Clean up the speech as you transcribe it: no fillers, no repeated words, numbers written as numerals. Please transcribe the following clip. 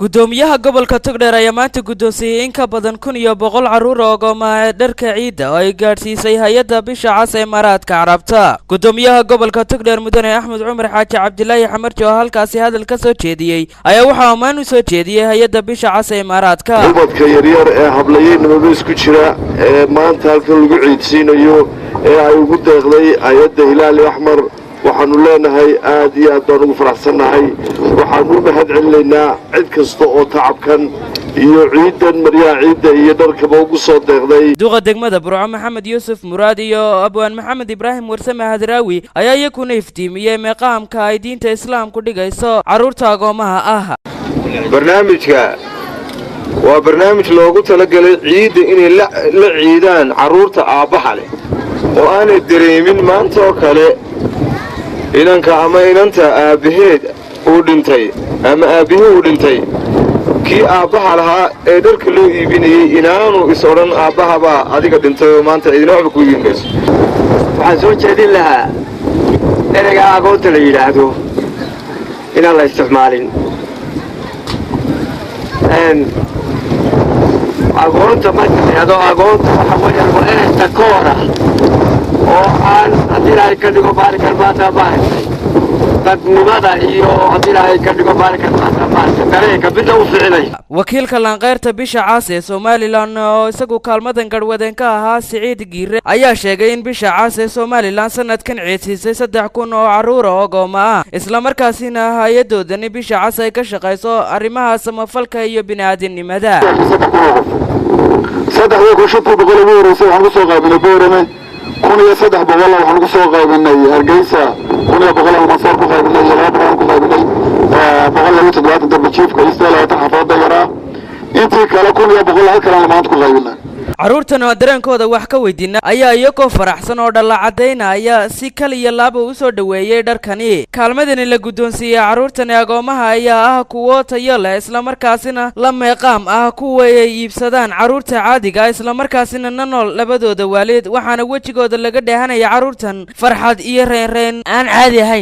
Gudoomiyaha gobolka Togdheer ayaa maanta guddoonsiiyey in ka badan 1100 carruur oo agoomaha dharka ciidda oo ay gaadhsiisay hay-adda Bisha Cas ee Imaaraadka Carabta. Gudoomiyaha gobolka Togdheer, Mudane Axmed Cumar Xaaji Cabdilaahi Xamarji, oo halkaasi hadal ka soo jeediyey, ayaa waxaa ammaan u soo jeediyey hay-adda Bisha Cas ee Imaaraadka. Ubadka yaryar ee hablayeynimaba isku jira ee maanta halkan lagu ciidsiinayo ee ay ugu deeqday hay-adda Hilaali Axmar, waxaannu leenahay aad iyo aad baan ugu faraxsannahay. Waxaannu u mahad celinaynaa cid kasta oo tacabkan iyo ciiddan, maryaha ciidda iyo dharkaba ugu soo deeqday. Duqa degmada Burco, Maxamed Yuusuf Muraad, iyo abwaan Maxamed Ibraahim Warsame Hadraawi ayaa iyakuna iftiimiyey meeqaamka ay diinta Islaamku dhigayso carruurta agoomaha ah. Barnaamijka waa barnaamij loogu talagalay ciidda inay la ciidaan carruurta aabbaha leh oo aanay dareemin maanta oo kale inanka ama inanta aabbaheed uu dhintay ama aabbihii uu dhintay. Kii aabbaha lahaa ee dharka loo iibinayey inaanu is odhan aabbahabaa adiga dhintay oo maanta cidina waxba ku iibin mayso. Waxaan soo jeedin lahaa ereyga agoonta la yidhaahdo inaan la isticmaalin. Agoonta marka la yidhahdo agoonta, waxa weeyaan waa erey takoor ah oo aan, haddii Ilaahay ka dhigo maalinkan maanta, maaragtay, dadnimada iyo, haddii Ilaahay ka dhigo maalinkan maanta, maaragtay, dareenka midna u ficinay. Wakiilka Laanqeyrta Bisha Cas ee Somalilan, oo isagu kaalmadan garhwadeen ka ahaa, Siciid Giire, ayaa sheegay in Bisha Cas ee Somalilan sanadkan ciidsiisay 3000 oo carruura oo gooma ah, islamarkaasina hay-adoodani Bisha Cas ay ka shaqayso arrimaha samafalka iyo bini'aadinimada. 3500 ugu horreysay waxaan ku soo qaybinay Boorame, 1300 waxaan ku soo qaybinay Hargeysa, 1100 Almansoor ku qaybinay, iyo 200 ku qaybinay 172 darbijiifka iyo 28 xaafadda yaraa. Intii kale 1100 halkalaan maanta ku qaybinay. Carruurtan oo dareenkooda wax ka weydiina ayaa iyagoo faraxsan oo dhalla caddaynaya si kal iyo laaba u soo dhoweeyey dharkani. Kaalmadani la guddoonsiiyey carruurtani agoomaha ayaa ah kuwo tayo leh, islamarkaasina la meeqaam ah kuwa ay iibsadaan carruurta caadiga, islamarkaasina na nool labadooda waalid, waxaana wejigooda laga dheehanaya carruurtan farxad iyo reynreyn aan caadi ahayn.